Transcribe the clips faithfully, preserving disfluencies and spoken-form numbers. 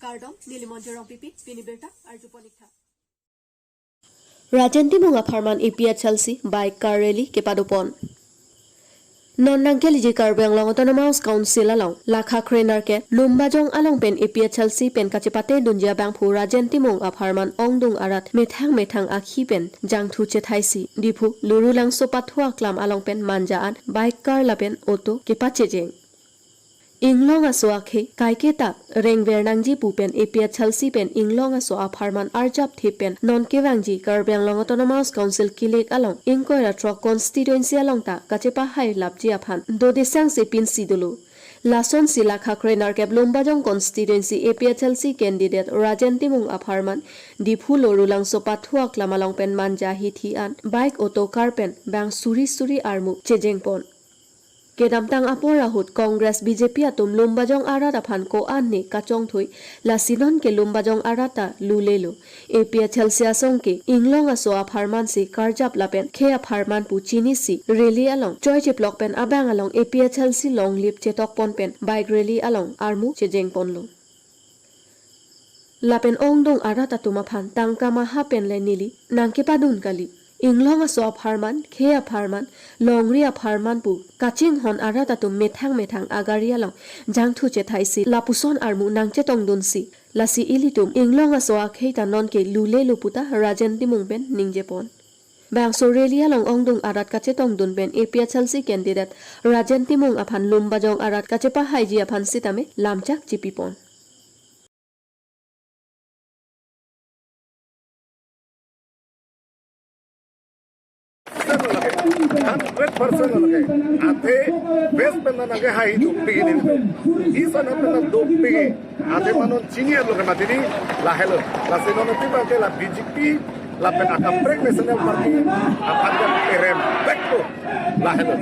Kardom, neli Monjir Rongpipi, pini birta arjupon ik tha. Rajen Timung apharman A P H L C bike car rally kepadopon. Non nangkeliji Karbi Anglong Autonomous Council along Lakha Krenerkep Lumbajong along pen A P H L C pen kachepate dunji abangphu Rajen Timung apharman ongdung arat methang methang akhi pen jangthu chethaisi Diphu Lurulangso pathu aklam along pen manja an bike car lapen auto kepachejeng. Inglong aso akhei kaiketa rengver nangji pu pen A P H L C pen Inglong aso apharman arjap thip pen non kevangji Karbi Anglong Autonomous Council kilik along ingkoi ra throk constituency along ta kachepahai lapji aphan dodesang si pinsi dolo. Lasonsi Lakha Krenerkep Lumbajong constituency A P H L C candidate Rajen Timung apharman Diphu Lurulangso pathu aklam along pen manja hithi an bike auto car pen bang suri suri armu chejengpon. Kedamtang apor ahut Congress B J P atum Lumbajong arat aphan ko-an ne kachongthui, lasi non ke Lumbajong arat ta lulelo. A P H L C asong ke Inglong aso apharman si karjap lapen khei apharman pu chinisi rally along choi cheplok pen abang along A P H L C longlip chetokpon pen bike rally along armu chejengponlo. Lapen ongdung arat atum aphan tangka maha pen le neli nangkepadun kali. Inglong aso apharman, khei apharman, longri apharman pu kachinghon arat atum methang methang agari along jangthu chethaisi lapuson armu nangchetongdunsi. Lasi ilitum Inglong aso akhei ta non ke lulelo puta Rajen Timung pen ningjepon. Bangso rally along ongdung arat kachetongdun pen A P H L C candidate Rajen Timung aphan Lumbajong arat kachepahaiji aphan sitame lamchak chipipon. Hundred percent lake. Athe best pen na nangkehai dopik ini. Isa na pen na dopik. Athe manon chini alo ke matini lahelo. Lasi non nanti pakai la B J P lapen akaprek National Party aphan kerem back to lahelo.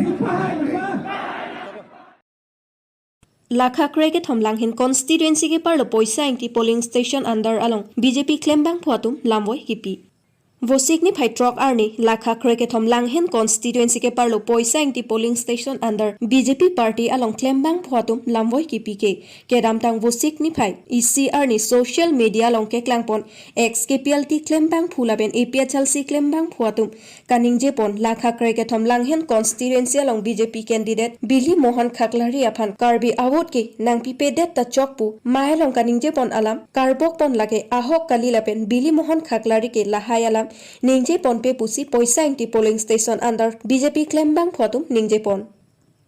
Lakha krekethom Langhin constituency keparlo Poisa Ingti polling station under along B J P klembangphu atum lamvoi kipi. Vosik niphai throk arni Lakha krekethom Langhin constituency keparlo Poisa Ingti polling station under B J P party along klembangphu atum lamvoi kipi ke kedamtang Vosik niphai isi arni social media along keklangpon ex K P L T klembangphu lapen A P H L C klembangphu atum kaningjepon Lakha krekethom Langhin constituency along B J P candidate Bili Mohan Khaklari aphan Karbi a-vote ke nangpipedet ta chok pu mai along kaningjepon alam karbokpon lake ahok kali lapen Bili Mohan Khaklari ke lahai alam ningjeponpe pusi Poisa Ingti polling station under B J P klembangphu atum ningjepon.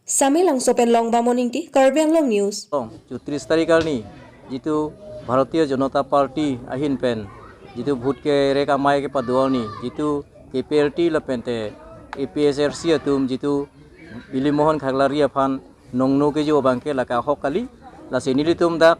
Samelangso pen Longbamon Ingti, Karbi Anglong News. Tong, chutris tarik arni, jitu Bharatiya Janata Party ahin pen, jitu vote kerek amei kepado arni, jitu K P L T lapente A P H L C atum, jitu Bili Mohan Khaklari aphan nongno kejo abangke lake ahok kali, lasi nelitum dak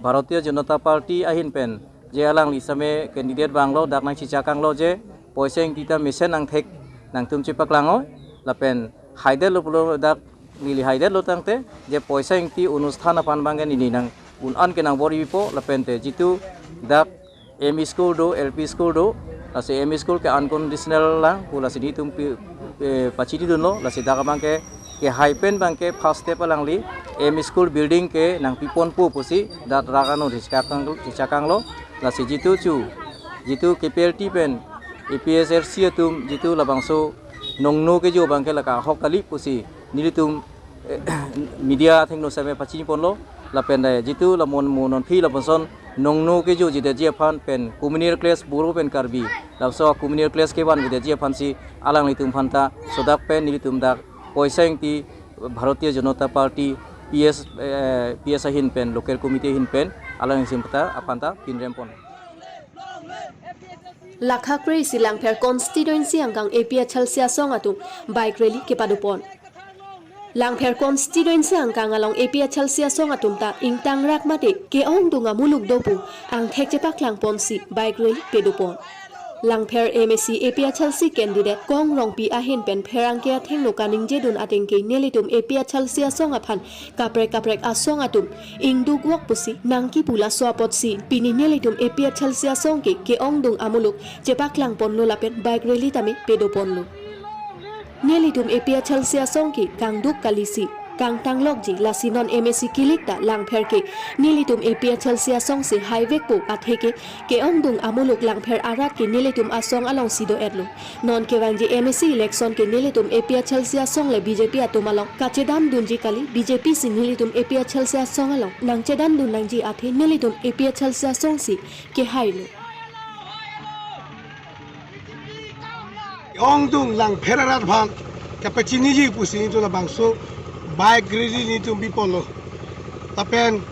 Bharatiya Janata Party ahin pen je alangli same candidate vanglo, dak nangchichakanglo je Poisa Ingti ta mesen angthek nangtum chepaklang-oi, lapen haidetlo pulo dak neli haidetlo tangte je Poisa Ingti onusthan aphan abangke neli nang un-an ke nangbor-ipo lapente jitu dak M E school do, L P school do, lasi M E school ke unconditional lang, pu lasi nelitum pi, eh, pachinidunlo, lasi dak abangke, kehai pen abangke first step alangli, M E school building ke nangpiponpo pusi, dak rak ano chichakang, chichakanglo, lasi jitu chu, jitu K P L T pen, A P H L C atum, jitu labangso, nongno kejo abangke lake ahok kali pusi, nelitum eh, media athengno same pachiniponlo, lapen eh, jitu la mo non phi lapuson nongno kejo jidetji aphan pen communal clash Boro pen Karbi, laso communal clash kevan jidetji aphansi alanglitum aphanta sodak pen nelitum dak Poisa Ingti Bharatiya Janata Party P S, eh, P S ahin pen local committee ahin pen alangli simpata aphanta pinrempon. Lakha kre isi Langpher constituency angkang A P H L C asong atum bike rally kepadopon. Langpher constituency angkang along A P H L C asong atum ta ingtangrak mate ke-ongdung amuluk dopu angthek chepaklangponsi bike rally pedopon. Langpher M A C A P H L C candidate Kong Rongpi ahin pen pherangke athengno kaningjedun ateng ke nelitum A P H L C asong aphan kaprek kaprek asong atum ingduk wok pusi nangkipu laso apotsi pini nelitum A P H L C asong ke ke-ongdung amuluk chepaklangponlo lapen bike rally tame pedoponlo. Nelitum A P H L C asong ke kangduk kalisi kangtanglokji, lasi non M A C kilik ta Langpher ke nelitum A P H L C asong si haivekpo, athe ke ke-ongdung amuluk Langpher arat ke nelitum asong alongsi do-etlo. Non kevangji M A C election ke nelitum A P H L C asong le B J P atum along kachedandunji kali, B J P si nelitum A P H L C asong along nangchedandun nangji, athe nelitum A P H L C asong si kehailo. Ongdung Langpher arat aphan kapachiniji pusi nelitum labangso bike rally nelitum biponlo. Lapen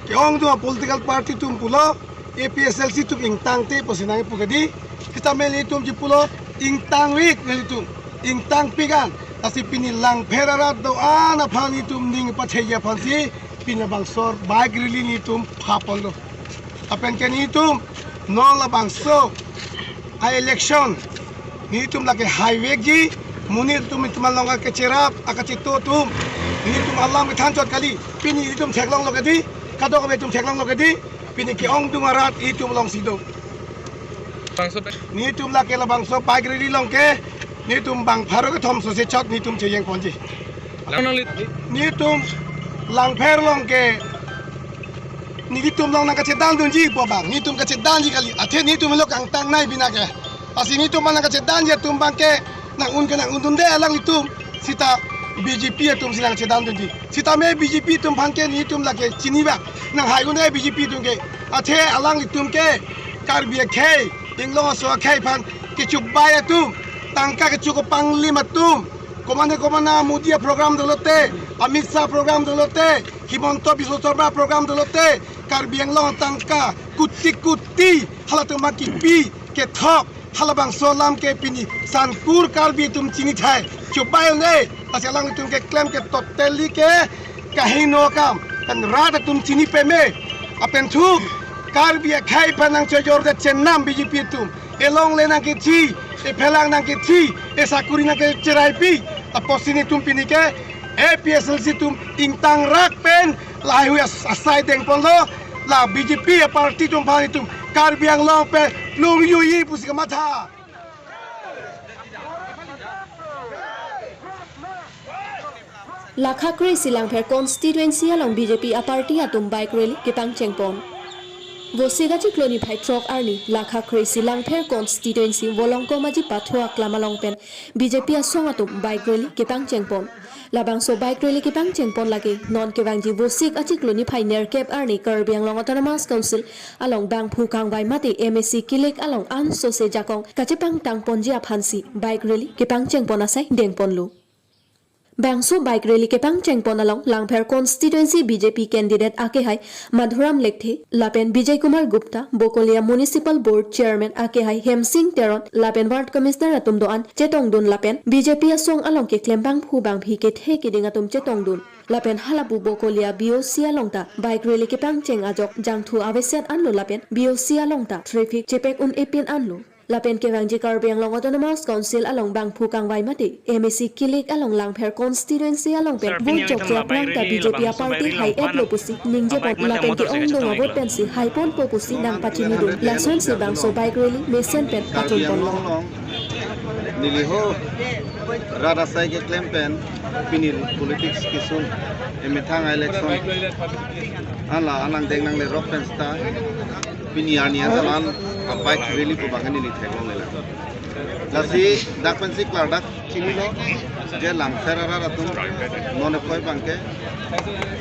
ke-ongdung political party atum pulo, A P H L C atum ingtangte pusi nangpu kedi. Sitame nelitum chipulo ingtangvek nelitum, ingtangpik an. Lasi pini Langpher arat do-an aphan nelitum ning patheji aphansi pini labangso bike rally nelitum phaponlo. Lapen ke nelitum non labangso a-election nelitum lake haivekji, monit atum, itum along kacherap, akacheto atum, nelitum alam kethanchot kali. Pini nelitum theklonglo kedi, kadokave atum theklonglo kedi, pini ke-ongdung arat itum alongsi do. Bangso pe- Nelitum lake labangso bike rally along ke nelitum bang pharo kethom sose chot nelitum cheyengponji. Lang nang lit- Nelitum Langpher along ke nelitum along nangkachedandunji pu abang, nelitum kachedandunji kali, athe nelitum lo kangtangnei bina ke. Lasi nelitum along nangkachedanji atum abang ke nang-un ke nang-undunde alanglitum, sita B J P atum si nangchedandunji. Sitame B J P atum aphan ke nelitum lake chinibak, nanghai-unde B J P atum ke. Athe alanglitum ke Karbi akhei, Anglong aso akhei aphan kechobai atum, tangka kecho kepanglim atum, komane komane Modi aprogram dolote, Amit Shah aprogram dolote, Himanta Biswa Sarma aprogram dolote, Karbi Anglong tangka kuti kuti halatum abang kipi kethok, halabangso alam ke pini sankur Karbi atum chinithai, chobai-un-e, lasi alanglitum keklem ke totally ke kahingno akam, pen rat atum chini peme, lapen thu Karbi akhei aphan nangchojorde chenam B J P atum, elongle nangkethi, ephelang nangkethi, esakuri nangkecheraipi, apotsi nelitum pini ke A P H L C atum ingtangrak pen lahaihui as-, asai dengponlo, la B J P aparty atum aphan nelitum Karbi Anglong pen longjuiji pusi kamatha. Lakha kre-isi Langpher constituency along B J P aparty atum bike rally kepangchengpon. Vosik achiklo niphai throk arni Lakha kre-isi Langpher constituency Volongkom Aji Pathu aklam along pen B J P asong atum bike rally kepangchengpon. Labangso bike rally kepangchengpon lake non kevangji Vosik achiklo niphai nerkep arni Karbi Anglong Autonomous Council along bangphu kangvai mate M A C kilik along ansose jakong kachepangtangponji aphansi bike rally kepangchengpon asai dengponlo. Bangso bike rally kepangchengpon along Langpher constituency B J P candidate akehai Madhuram Lekthe lapen Bijay Kumar Gupta, Bokolia Municipal Board Chairman akehai Hemsing Teron lapen Ward Commissioner atum do-an chetongdun lapen B J P asong along keklem bangphu bangphi kethe keding atum chetongdun. Lapen halapu Bokolia B O C along ta bike rally kepangcheng ajok jangthu aveset anlo lapen B O C along ta traffic chepek un-epin anlo. Lapen kevangji Karbi Anglong Autonomous Council along bangphu kangvai mate M A C kilik along Langpher constituency along pen Sir, vote pini jokje aphrang ta B J P aparty hai-etlo pusi ningjepon lapen ke-ongdung avote pensi haiponpo pusi nangpachinidun. Lasonsi bangso bike rally mesen pen pachunponlo. Neli ho rat asai keklem pen pini politics kesung emethang election anla anang deng nanglerok pen seta pini arni ajalan a bike rally pu abang neli theklonglelang. Lasi dak pensi klardak chinilo je Langpher arat atum non ephoi abang ke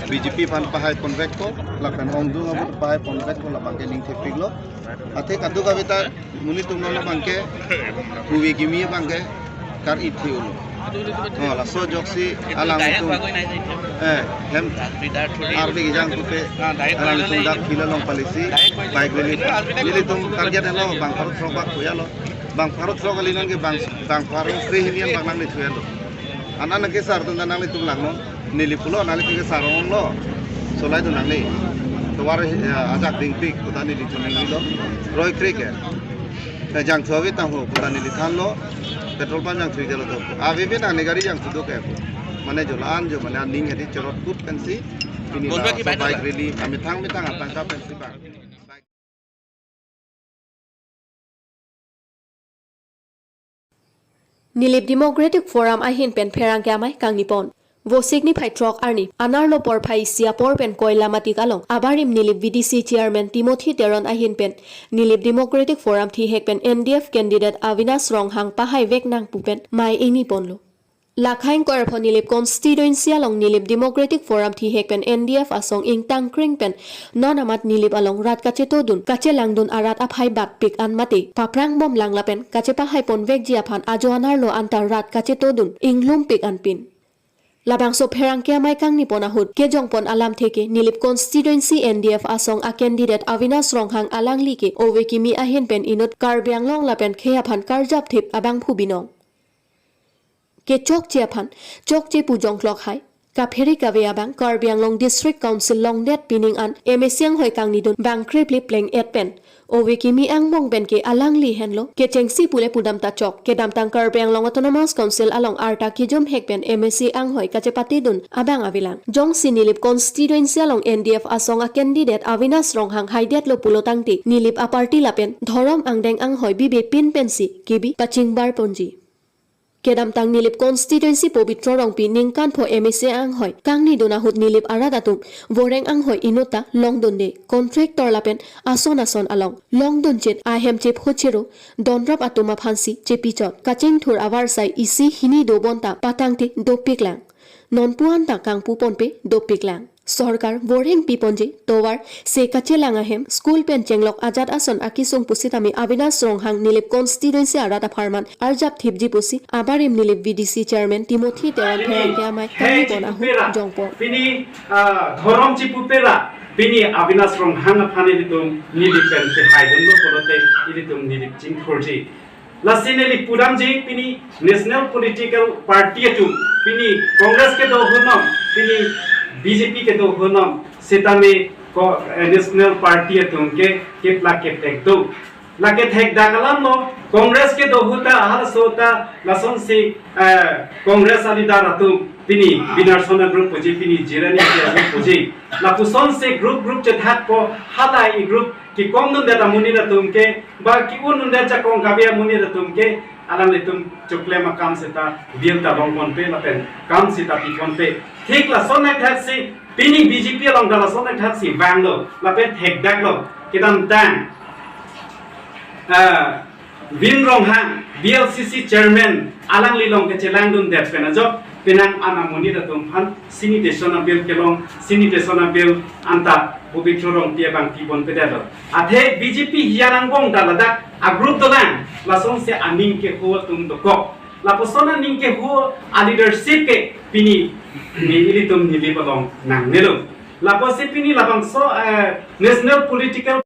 B J P aphan pahaiponvekpo, lapen ongdung avote pahaiponvekpo, labang ke ning thepiklo. Athe kadokave ta monit atum non abang ke kuve kimi abang ke kar-i thi-ulo. Oh, laso ajoksi alangtum, eh, hem arve kejang pute alangtum dak phila long palisi bike rally. Nelitum target helo bang pharo throk bak thuya lo. Bang pharo throk kali nangke bang, bang pharo kre-hini an bak nangle thuya lo. Anan nangke sar atum nanglitum langnon. Neli pulo nanglitum ke sar onglo. Solai dun nangne. Tovar, eh, ajak dingpik puta neli choninglo. Roi kre ke. Eh, jangthu ave tangho puta neli thanlo. Petrol pump jangthu jalo do. Ave ave nangne gari jangthu do ke. Mane jo la-an jo mane aning hedi cherot kut pensi. Pini la so bike rally amethang methang atangka pensi bang. Nilip Democratic Forum ahin pen pherangke amei kangnipon. Vosik niphai throk arni, anerlo porphai isi apor pen Koilamati along abarim Nilip V D C chairman Timothy Teron ahin pen Nilip Democratic Forum thihek pen N D F candidate Avinash Ronghang pahai vek nang pu pen mei ingni ponlo. Lakhang Koirpho Nilip constituency along Nilip Democratic Forum thihek pen N D F asong ingtang kring pen non amat Nilip along rat kachetodun, kachelangdun arat aphai batpik an mate paphrang bom lang lapen kachepahai pon vekji aphan ajo anerlo anta rat kachetodun inglum pik an pin. Labangso pherangke amei kangni pon ahut kejong pon alamthe ke Nilip constituency N D F asong a candidate Avinash Ronghang alangli ke ove kimi ahin pen inut Karbi Anglong lapen khei aphan karjap thip abangphu binong. Kechokche aphan chokche pu jongklok hai, kaphere kave abang Karbi Anglong District Council longdet pining an M A C anghoi kangnidun bang kreplip pleng et pen ove kimi angbong pen ke alangli henlo kechengsi pule pudam ta chok. Kedamtang Karbi Anglong Autonomous Council along arta kejom hek pen M A C anghoi kachepatedun abang avelang. Jongsi Nilip constituency along N D F asong a candidate Avinash Ronghang haidetlo pulo tangte Nilip a party lapen dhorom angdeng anghoi bibe pin pensi kebi pachingbar ponji. Kedamtang Nilip constituency Pobitro Rongpi ningkan pho M A C anghoi kangnidun ahut Nilip arat atum voreng anghoi inut ta longdunde, contractor lapen ason ason along longdun chet ahem chepho chero donrap atum aphansi chepichot. Kachingthur avarsai isi hini do bonta patangte dopiklang. Non puan ta kangpu ponpe dopiklang. Sorkar voreng pi ponji tovar se kachelang ahem, school pen chenglok ajat ason akesung pusitame Avinash Ronghang Nilip constituency arat apharman arjap thipji pusi abarim Nilip V D C chairman Timothy Teron pherangke amei kangni pon ahut jongpon. Pini, ah, dhorom chipupera, pini Avinash Ronghang aphan ilitum Nilip pen kehaidunlo pulote ilitum Nilip chingthurji. Lasi neli pudamji pini national political party atum, pini Congress kedo honom, pini B J P kedo honom, sitame ko, eh, national party atum ke keplak keplek do. Lake thekdak alamlo, Congress kedo ahut ta, ahal so ta, lasonsi, eh, Congress a leader atum, pini Binarsona group puji, pini Jirani group puji. Lapusonsi group group chethakpo, halai group kekomdundet amonit atum ke, ba ke-undundet jakong kave amonit atum ke, alanglitum choklem akam seta bill ta long ponpe lapen kam seta pi ponpe. Thik lason aithaksi pini B J P along ta lason aithaksi vanglo lapen thekdaklo. Kedamtang, ah, Vin Ronghang, B L C C chairman, alangli along kechelangdundet pen ajok penang an amonit atum aphan sanitation a bill kelong, sanitation a bill anta Pobitro Rongpi abang pi ponpedetlo. Athe B J P hiyan angbong ta ladak a group dolang, lasonsi aning keho atum dokok. Lapuson aning keho a leadership ke pini, ni ilitum Nilip along nangnelo. Lapusi pini labangso, eh, national political